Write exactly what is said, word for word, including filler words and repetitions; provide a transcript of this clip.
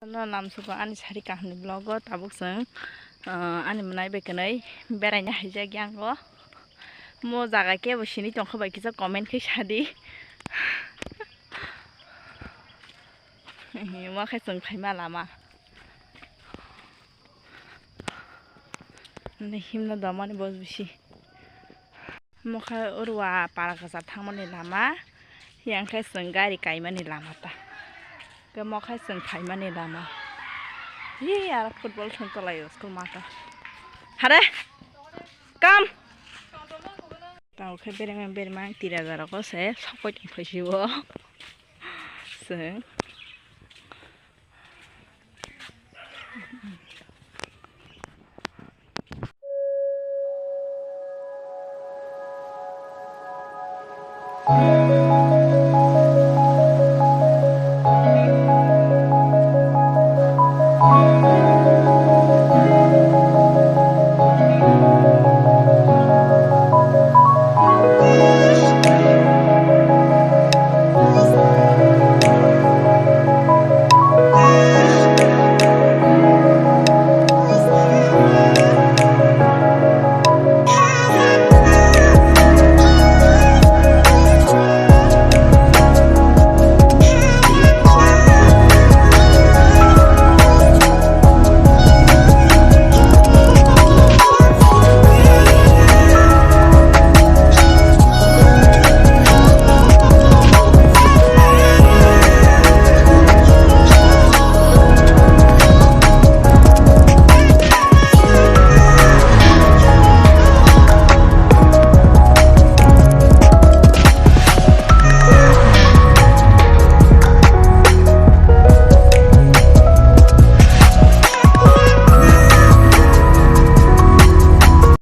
No lamsugo ani sari kaham ni vlog o tabuk chwng, ah, ani mwnai bai kwnwi beraina haijak yang o. Mo jaga kebo sini tongkha bai kisa comment khe sadi. Mo khe chwng phaima lama. Himno domani bos bisi. Mokha urwa para kasa thangmani lama, yang khe chwng gari kaimani lama ta. Ke mokha chwng phaimani lama. Hi, aro football thwng tolai o school mata. Hare, kam. Tao khe berema berema ang tira jara ko se sokoi tong phai si o. Chwng.